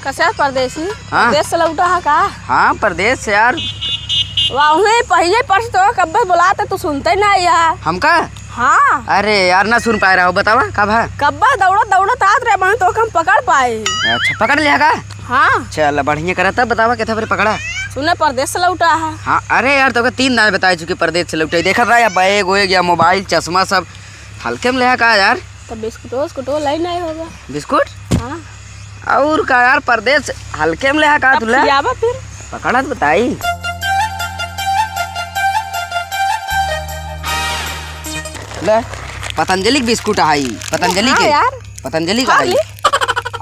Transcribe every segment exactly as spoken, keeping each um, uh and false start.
कसे परदेसी? हाँ। परदेस से लौटा हा का? हाँ, परदेस से यार। वाह, उहे पहिले परस तो कब्बे बोलात है, तू सुनते ना यार। हमका? हाँ। अरे यार, ना सुन पाए रहो, बतावा, का भा? कब्बे दौड़त दौड़त आत रहे, बहन तो हम पकड़ पाए। अच्छा, पकड़ लिया का? हाँ। चल, बढ़िया करा, तब बतावा, केथा बरे पकड़ा? सुने, परदेस से लौटा हा। हाँ, अरे यार, तोके तीन दाई बताए चुके, परदेस से लौटा। देखत रहा, या बैग वैग या मोबाइल, चश्मा सब हल्के में लेहा का यार? तो बिस्कुटो उस्कुटो लाई नहीं होगा। बिस्कुट? हाँ। और का यार, परदेस हल्के में लेहा का अब तुला? खियावा फिर। पकड़ा तो बताई। ले, पतंजलि के बिस्कुट आई, पतंजलि हाँ के। यार। पतंजलि का खा आई। ली।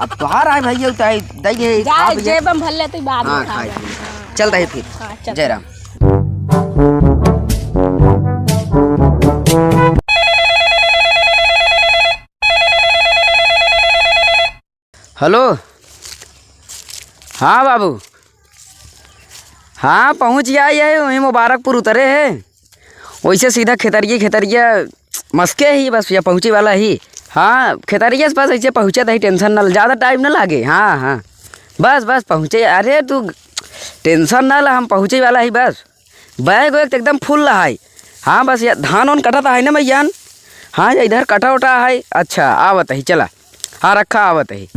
अब तोहार आए भैया, उताई, दई है, जा, खा भैया। जेब में भर ले, तू बाद में हाँ, खा खाई ले। पी। चल रही फिर। हाँ, चल। जय राम। हेलो। हाँ बाबू। हाँ, पहुँच गया, ये वहीं मुबारकपुर उतरे है। वैसे सीधा खेतरिया, खेतरिया मस्के ही बस, या पहुँचे वाला ही। हाँ, खेतरिया से बस ऐसे पहुँचे तो ही, tension ना ले, ज्यादा time ना लागे। हाँ, हाँ, बस, बस पहुँचे। अरे तू tension ना ला, हम पहुँचे वाला ही बस। बैग वैग तो एकदम full रहा है। हाँ, बस ये धान वान कटत है ना भैया? हाँ, ये इधर कटा उटा है। अच्छा, आवत ही, चला। हाँ, रखा, आवत ही।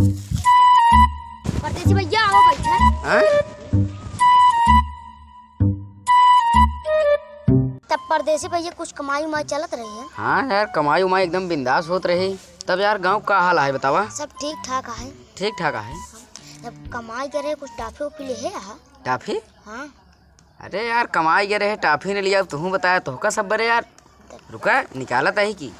परदेसी भैया, आओ, बैठा। हाँ? तब परदेसी भैया कुछ कमाई उमाई चलत रही है? हाँ यार, कमाई उमाई एकदम बिंदास होत रही। तब यार, गाँव का हाल है, बतावा? सब ठीक ठाक है। ठीक ठाक है। जब कमाई करे, कुछ टाफी उपी ले है, हाँ? टाफी? हाँ। अरे यार, कमाई गए रहे, टाफी ने लिया, अब तुहूँ बताया, तोहका सब बरे यार। रुका, निकालत ही की।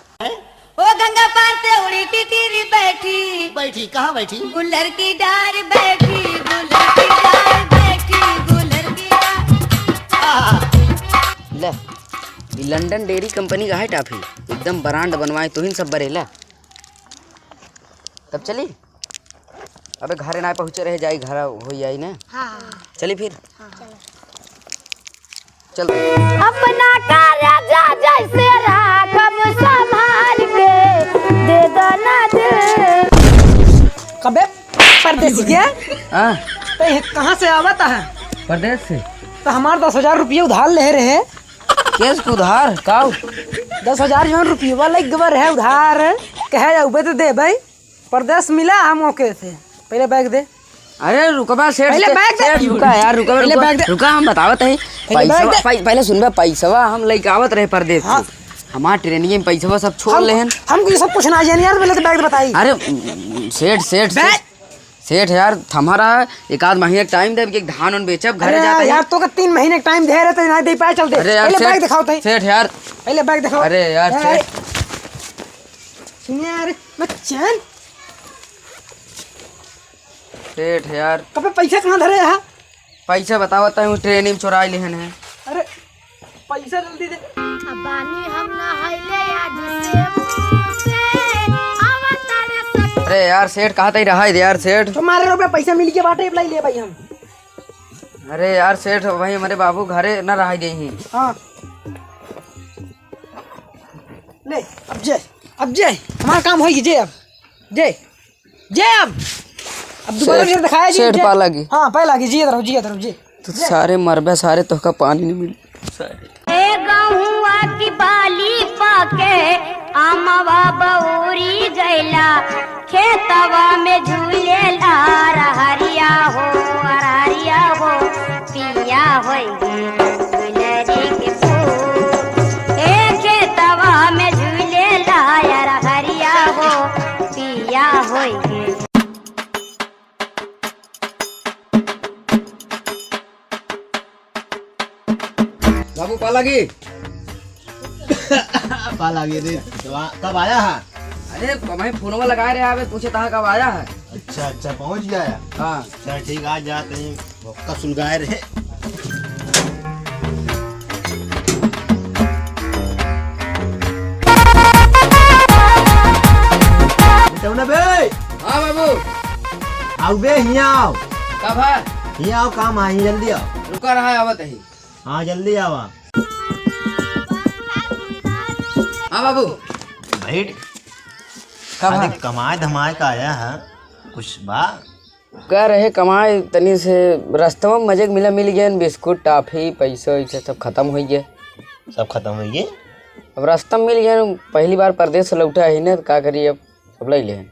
ओ गंगा पार से उड़ी टिटरी बैठी। बैठी, कहाँ बैठी? गुलर की डार बैठी, गुलर की डार बैठी, गुलर की डार। आहा। ले, ई London Dairy Company का है टाफी, एकदम brand बनवाए, तुहिन सब बरे ला। तब चली? अबे घरे ना पहुँचे रहे, जाई घर हो जाई ना। हाँ, हाँ। चली फिर? हाँ। चल। अपना कारेजा जैसे राखब संभाल के, दे दो ना दिल। कबे परदेसी के? हाँ। तो ये कहाँ से आवत है? परदेस से। तो हमार दस हजार रुपये उधार ले रहे। केस के उधार? काऊ? दस हजार जौन रुपया लग गवा रहे उधार, कहे अउबे तो देबे। परदेस मिला हम ओके से। पहले बैग दे। अरे रुकबा सेठ, पहले से-, बैग दे। सेठ रुका यार, रुका, पहले रुका, बैग दे। रुका, हम बतावत है। पहले बैग पैसवा, दे। पै-, पहले सुनबे, पैसवा हम लइके आवत रहे परदेस से। हाँ। हमार ट्रेनिंग में पैसवा सब छोड़ हम, लेहन। हमको ये सब कुछ ना जाने यार, पहले तो बैग दे बताई। अरे, सेठ, सेठ, बैग। सेठ, सेठ यार, थमा रहा, एक आध महीने का टाइम दे, कि धान उन बेचब, घरे अरे जाते हैं। यार, तो का तीन महीने का टाइम दे रहे थे, ना दे पाए चलते। अरे यार, पहले सेठ, बैग दिखाओ तई। सेठ यार। पहले बैग दिखाओ। अरे यार, अरे, सेठ। सुनिए यार, मैं चैन। सेठ यार। कबे पैसा कहाँ धरे यहाँ? पैसा बतावत है, ट्रेन में चोराई लेहन है। अरे, पैसा जल्दी दे। अब बानी हम नहैले आज से मुँह से, आवत रे सखी। अरे यार सेठ, कहा तई रहा है यार सेठ। तुम्हारे रुपया पैसा मिल के बाटे, लाई ले भाई हम। अरे यार सेठ, भाई हमारे बाबू घरे न रहा गई हैं। हाँ। ले, अब जे, अब जे, हमारा काम होई, जे अब, जे। जे अब, अब दोबारा सेठ, फिर दिखाया जी, सेठ जे। पा लागी। हाँ, पा लागी, जियत रहो, जियत रहो, जी। तू जे। सारे मरबे, सारे तोहका पानी नहीं मिली। ए गहुआ की बाली पाके, आमवा बौरी गैला, खेतवा में झूलेला रहरिया हो, रहरिया हो, पिया होई गे गुलरी के फूल। ए खेतवा में झूलेला रहरिया हो, पिया होई गे। बाबू, पा लागी? पा लागी रे। तो आ-, कब आया है? अरे, मैं फोनवा लगाए रहे, आवे पूछे तहाँ कब आया है? अच्छा, अच्छा, पहुँच गया है? हाँ। चल ठीक, आ जाते हैं। मौका सुलगाए रहे। बेटौना बे। हाँ बाबू। आओ बे, हियाँ आओ। का भा? हियाँ आओ, काम है, जल्दी आओ। रुका रहा, आवत ही। हाँ, जल्दी आवा। हाँ बाबू। बैठ। का भा? अरे, कमाए धमाए का आया है, कुछ बा? का रहे कमाए तनी से, रस्तवा में मजे के मिला, मिल गए बिस्कुट, टॉफी, पैसा वैसा सब खत्म होइ गए। सब खत्म होइ गए? अब रास्ता में मिल गए, पहली बार परदेस से लौटा ही ना, तो का करी अब, सब लइ लेहन।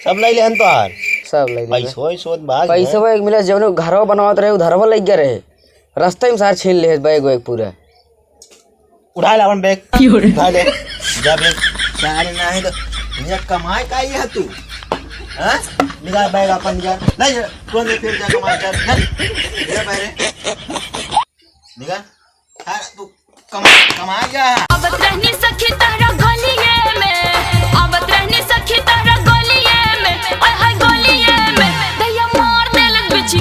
सब लइ लेहन तोहार? सब लइ लेहन। पैसो, वैसो बाज पैसो है। एक मिला, जौन घरवा बनवात रहे, उधरवा लइ गए रहे, रास्ते में सार छीन लेहे बैग वैग पूरा। उठा ले अपन बैग। क्यों रे? उठा ले। जा बैग। सारे ना है तो, ये कमाए का ही है तू? हाँ? निकाल बैग अपन, निकाल। ले जा, तुरंत फिर जा कमाए, जा, निकाल। ले बैग रे। निकाल। सारा तू कमा, कमा गया है। आवत रहनी सखी तहरा गलिये में, आवत रहनी सखी तहरा गलिये में, ओए होए गलिये में, दैया मार देलक बिछी